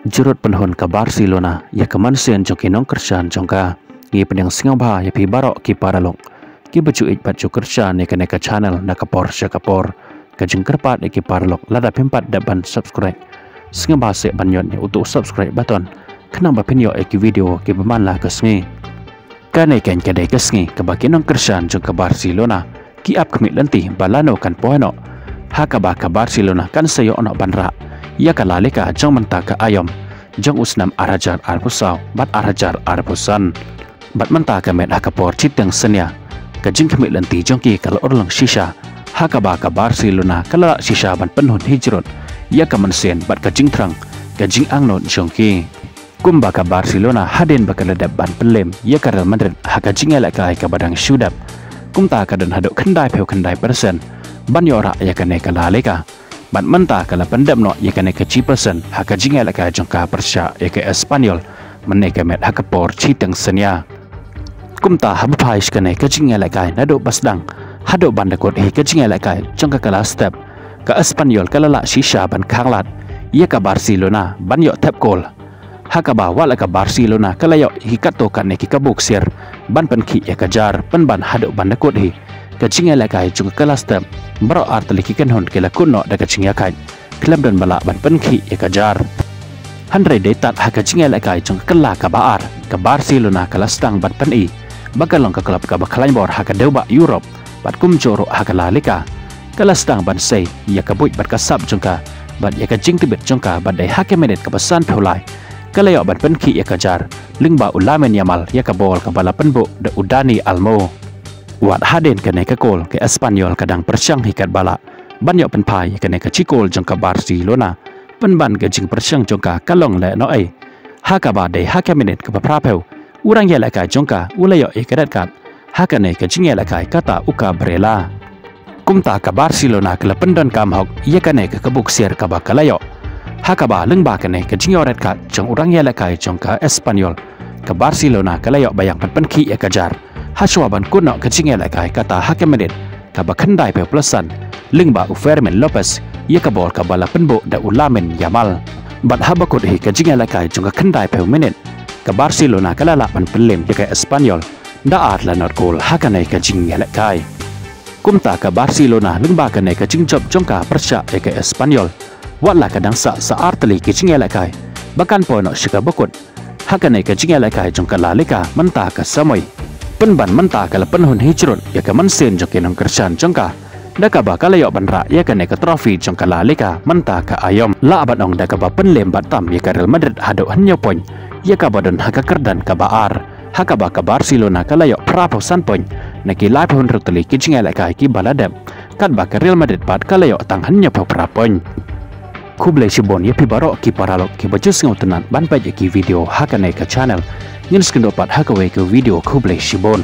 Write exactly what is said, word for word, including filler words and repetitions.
Jurut pynhun ka Barcelona ïa ka mynsiem jong ki nongkyrshan jong ka. Ngi pdiang sngewbha ïa phi baroh ki paralok kiba ju ïeit bad ju kyrshan ïa kane ka channel na ka por sha ka por. Ka jingkyrpad ïa ki paralok, lada phim pat dep ban subscribe, sngewbha seh ban ñion ïa uto u subscribe button khnang ba phin ïoh ïa ki video kiba man la ka sngi. Kane keiñ ka dei ka sngi kaba ki nongkyrshan jong ka Barcelona ki ap khmih lynti ba lano kan poi noh, ha kaba ka Barcelona kan sa ïoh noh ban rah ïa ka La Liga jong mynta ka aïom jong u snem ar hajar arphew saw bad ar hajar arphew san. Bad mynta ka miet ha ka por shiteng synñia, ka jingkhmih lynti jong ki ka la urlong shisha, ha kaba ka Barcelona ka la lah shisha ban pynhun hi jrut ïa ka mynsiem bad ka jingthrang, ka jingangnud jong ki. Kumba ka Barcelona hadien ba ka la dep ban pynlem ïa ka Real Madrid ha ka jingïalehkai kaba dang shu dep, kumta ka don haduh khyndai phew khyndai persen ban ïoh rah ïa kane ka La Liga. Bad mynta ka la pyndep noh ïa kane ka shi persen ha ka jingïalehkai jong ka pyrshah ïa ka Espanyol mynne ka miet ha ka por shiteng synñia. Kumta haba phai sha kane ka jingïalehkai naduh ba sdang haduh ban da kut hi ka jingïalehkai jong ka, ka la step, ka Espanyol ka la lah shisha ban khanglad ïa ka Barcelona ban ïoh thep kol. Ha kaba wat la ka Barcelona ka la ïoh hi katto katne ki kabu ksiar ban pynkhih ïa ka jar, pynban haduh ban da kut hi ka jingïalehkai jong ka, ka la step, baroh artylli ki kynhun ki la kut noh da ka jingïakhaid khlem don ba lah ban pynkhih ïa ka jar. Hynrei dei tad ha ka jingïalehkai jong ka, ka la kaba ar, ka Barcelona ka la sdang ban pyni ba ka long ka klub kaba khlaiñ bor ha ka dewbah Europe bad kumjuh ruh ha ka La Liga. Ka la sdang ban sei ïa ka buit bad ka sap jong ka bad ïa ka jingtbit jong ka, bad dei ha ka minit kaba sanphew lai ka la ïoh ban pynkhih ïa ka jar lyngba u Lamine Yamal ïa ka bol kaba la pynbuh da u Dani Olmo. Wat hadien kane ka kol, ka Espanyol ka dang pyrshang hi katba lah ban ïoh pynphai ïa kane ka shi kol jong ka Barcelona, pynban ka jingpyrshang jong ka ka long lehnohei, ha kaba dei ha ka minit kaba phraphew u rangïalehkai jong ka u la ïoh ïa ka red card ha kane ka jingïalehkai, kata u Cucurella. Kumta ka Barcelona ka la pyndonkam hok ïa kane ka kabu ksiar kaba ka la ïoh, ha kaba lyngba kane ka jingïoh red card jong u rangïalehkai jong ka Espanyol, ka Barcelona ka la ïoh ba ïeng ban pynkhih ïa ka jar hashwa ban kut noh ka jingïalehkai, kata ha ka minit kaba khyndai phew plus san lyngba u Fermin Lopez ïa ka bol kaba la pynbuh da u Lamine Yamal. Bad haba kut hi ka jingïalehkai jong ka khyndai phew minit, ka Barcelona ka la lah ban pynlem ïa ka Espanyol da ar la nod kol ha kane ka jingïalehkai. Kumta ka Barcelona lyngba kane ka jingjop jong ka pyrshah ïa ka Espanyol, wat la ka dang sah sa artylli ki jingïalehkai ba kan poi noh sha kaba kut ha kane ka jingïalehkai jong ka La Liga mynta ka samoi, pynban mynta ka la pynhun hi jrut ïa ka mynsiem jong ki nongkyrshan jong ka da kaba ka la ïoh ban rah ïa kane ka trophy jong ka La Liga mynta ka aïom, lah ban ong da kaba pynlem bad tam ïa ka Real Madrid haduh hynñiew point, ïa kaba don ha ka kyrdan kaba ar, ha kaba ka Barcelona ka la ïoh phraphew san point na ki laiphew hynriew tylli ki jingïalehkai kiba la dep, katba ka Real Madrid pat ka la ïoh tang hynñiewphew phra point. Khublei shibun ïa phi baroh ki paralok kiba ju sngewtynnat ban peit ïa ki video ha kane ka channel. Ngin sa ïakynduh pat ha kawei ka video, khublei shibun.